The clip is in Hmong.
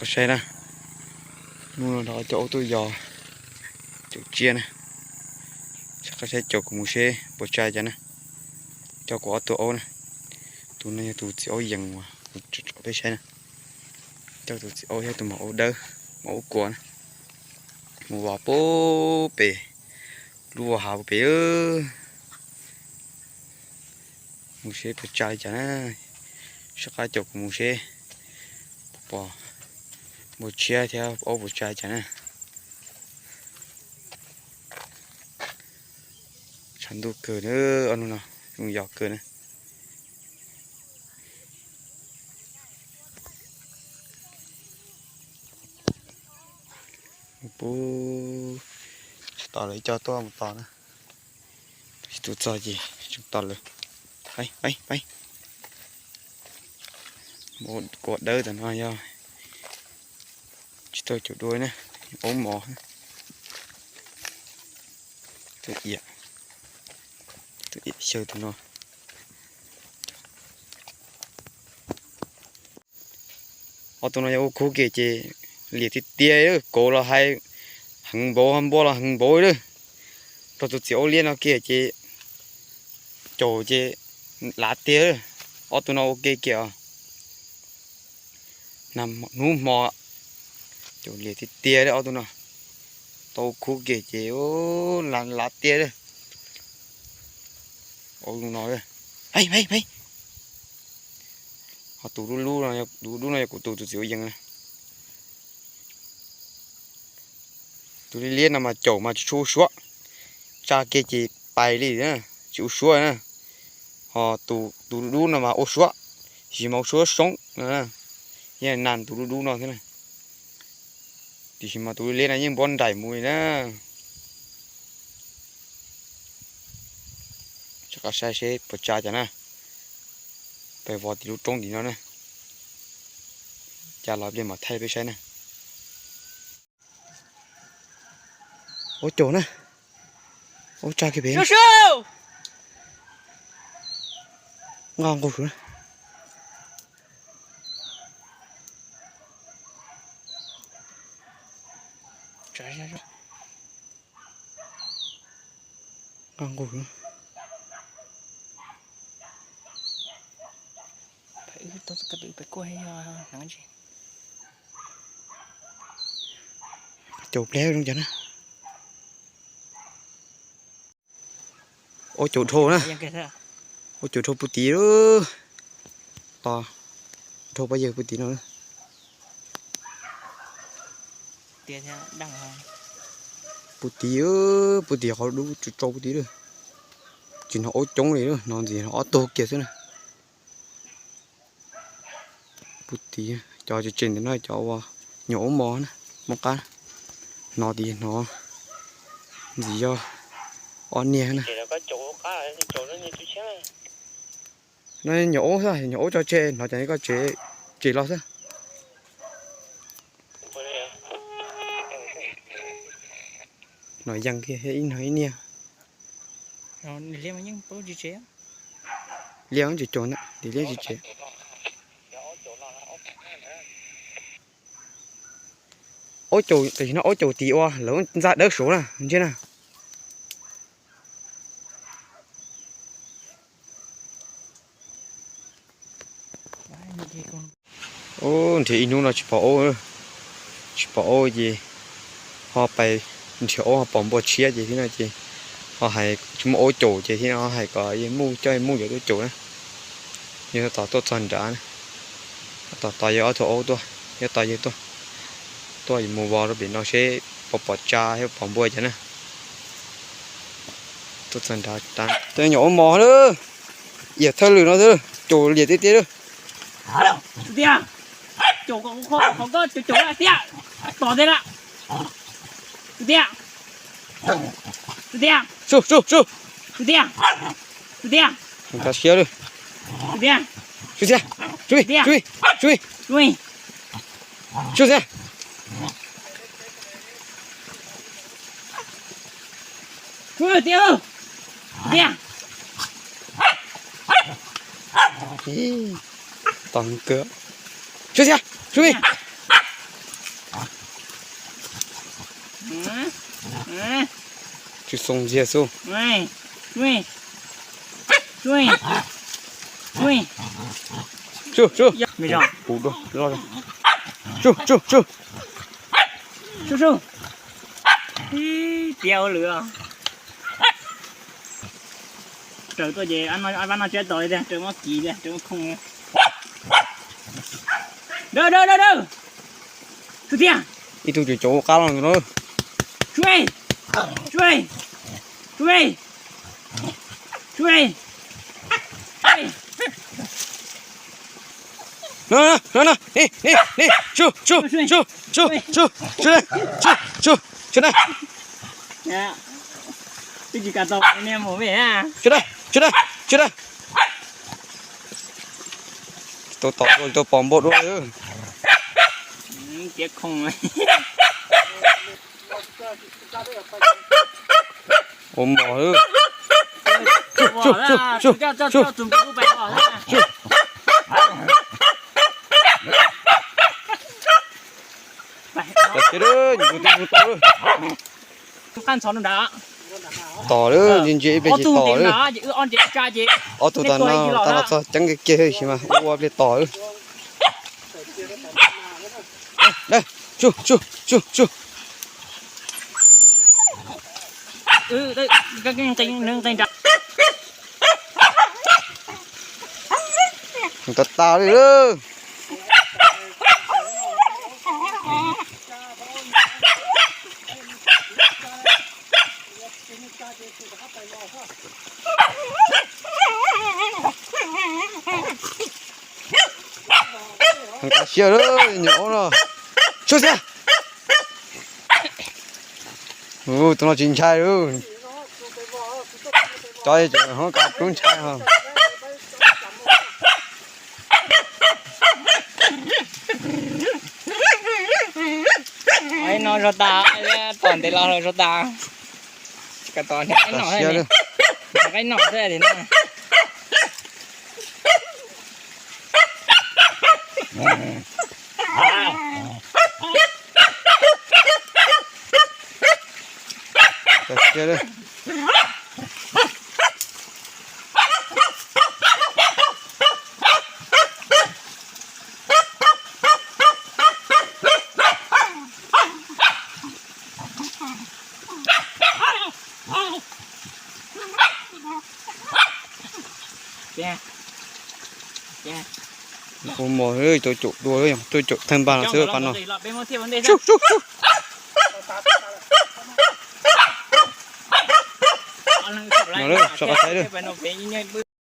Koj saib na, hnub no coj aub tuaj yos caum tsiaj na. Seb koj saib caum kuv mus seb puas tsa cas na. Coj kuv ob tug aub na. Tus no yog tus txiv aub yees uas kuv tso peb saib na. Coj tus txiv aub thiab tus maum aub dawb, maum aub kuas na. Mus vov puag pem, lub vos hav puag pem. Mus seb puas tsa li cas na. Seb koj caum kuv mus seb puas pom npua tshiab thiab aub puas tsa li cas na. Tshav ntuj kawg na, ob hnub no zoo yos kawg na. Puag tos lawv coj tuaj mus tos na. Tsis tus txog ces tseem tos lawv. Peb, peb, peb. Kuas dawb tam no yog tsis tau caum dua na, aub mos. Tus iam, tus iam xyaw tus no. Ob tug no yog ua khub kiag ces liam tiag tiag, kauv los hais heev npaum, npua los heev npaum lawm. Rau tus txiv aub liab no kiag ces caum ces lav tiag. Ob tug no ua ke kiag os. Hnub hmo caum liam tiag tiag ob tug no. Tau ua khub kiag ces lav tiag. Ua no, peb, peb. Ho tus dub dub no, tus dub no yog kuv tus, tus txiv aub yees na. Tus liab liab no mas caum mas tsis tshua ua suab, tsa kiag ces pais li, tsis ua suab na. Ho tus dub dub no mas ua suab, tiam sis mas ua suab soob no, yeej nas tus dub dub no thiab na. Tiam sis mas tus liab liab no yeej npuab nraim mus li na. Seb koj saib seb puas tsa cas na. Peb vov tim lub roob tim no na. Cas los pliag mam thaij peb saib na. Aub caum na, aub tsa kiag pem. Nqa nqus. Nqa nqus. Caum pliag zoo cas na. Aub caum dhau na. Aub caum dhau puag tim lawm. Tos, dhau pab yawg puag tim no. Puag tim, puag tim qhov dub tsau tsau puag tim lawm. Tsis hnov aub coob li, hnov ntxiv hnov ob tug kiag xwb na. Puag tim cov tseem tseem ntawm no cov uas nyuam aub mos na, mos qab. Hnov tim hnov ntxiv yog ob niag na. No nyuam aub xwb, nyuam aub tso tseg, hnov cas koj tseg, tseg los xwb. Hnov yees kiag ib hnov ib niag. Liab tsis caum na, liab tsis tseg. Aub caum, tam sim no aub caum tim uas lawv ntxa dawb saud na, ntsia na. Ub, nrhiav ib hnub no tsis pom aub, tsis pom aub ces ho pais nrhiav aub ho pom npua tshiab ces thiab no ces ho hais tsis muaj aub caum ces thiab no ho hais kom yawg Muj coj yawg Muj yuav tuaj caum na. Yog tos tuaj txog nrad na, tos tos yawg ob tug aub tuaj, yog tos yawg tuaj, tuaj mus vov rau pem no seb puas pom tsa thiab pom npua cas na. Tuaj txog nrad, nyuam aub mos lawm, iam thawj lwm no xwb, caum liam tiag tiag lawm. Tiag, caum qhov koj caum caum tiag, tom tiag lawm. Tiag, tiag, tus tiag, tus tiag, tus tiag, siab lawm. Tus tiag, tus tiag, tus tiag, tus tiag, tus tiag. Tus tiag, tus tiag. Tau kawg. Tus tiag, tus tiag. Tsw xoo ntxiag xwb. Tsw, tsw. Puv dua, tsw, tsw, tsw. Tiav ua lwm. Raws tuaj ces ab noj tsiab tos li tiag, raws muab kiv tiag, raws muab khooj li. Daw daw daw daw. Tsw tiag. Ib tug cov cov ua qab los ntawd na. Tsw, tsw, tsw, tsw. No no no, ni ni ni, tsw tsw tsw tsw tsw tsw tsw tsw. Twb tsis kam tau niag mus vej. Tsw da, tsw da, tsw da. Tsis tau tom dua, tsis tau pom npau dua li. Tiav khooj. Ua mos lawm. Tsw, tsw, tsw, tsw, tsw. Tam sim no nws tus twb mus tau lawm. Tom lawm, ntsia ntsia ib pliag ces tom lawm. Ob tug tag no tab los txog ceeb kiag kiag tab sis mas ua ua pliag tom lawm. Tsw, tsw, tsw, tsw. Nws tas tas li lawm. Heev tas siab lawm, nyuam qhuav no. Tshuav xiab. Tus no tsis ntshai lawm. Cov ces hoob kas rub ntshai ho. No zog tas, tom ntev los zog tas. Tsis kam tom, qaib no, qaib no xwb no. Ua mos, tuaj caum dua, tuaj caum thawj npag no xwb pab no. No, tso qab saib.